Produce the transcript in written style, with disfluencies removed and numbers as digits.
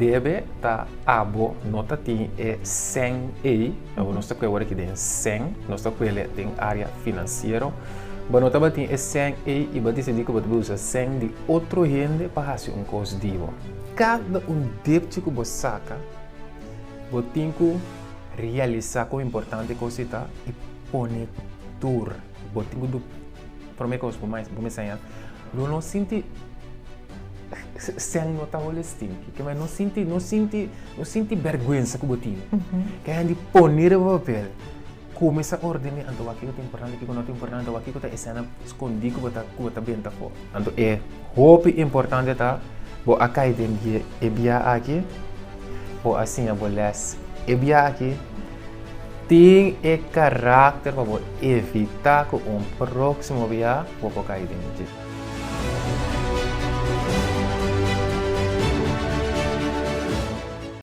Debe ta abo no ta tin e sèn ei, abo nos ta kue awor aki den sèn, nos ta kuele den área finansiero, bo no tabatin e sèn ei i bo a disidí ku bo ta bai usa sèn di otro hende pa hasi un kos di bo. Kada un depchi ku bo saka, bo tin ku realisá kon importante e kos ei ta i pone tur. Bo tin ku du promé kos bo bo mester haña lo no sinti sèn no ta hole stinki. Ke no sinti no sinti no sinti bèrgwensa ku bo tin. Ke hende pone riba papel. Kuminsá ordené anto wak kiko ta importante kiko no ta importante wak kiko ta esena skondí ku bo ta ku bo ta benta afó. Anto e hopi importante ta bo a kai den bie e bia aki, bo a siña bo lès e bia aki, tin e karakter pa bo evitá ku un próksimo bia bo por kai den dje.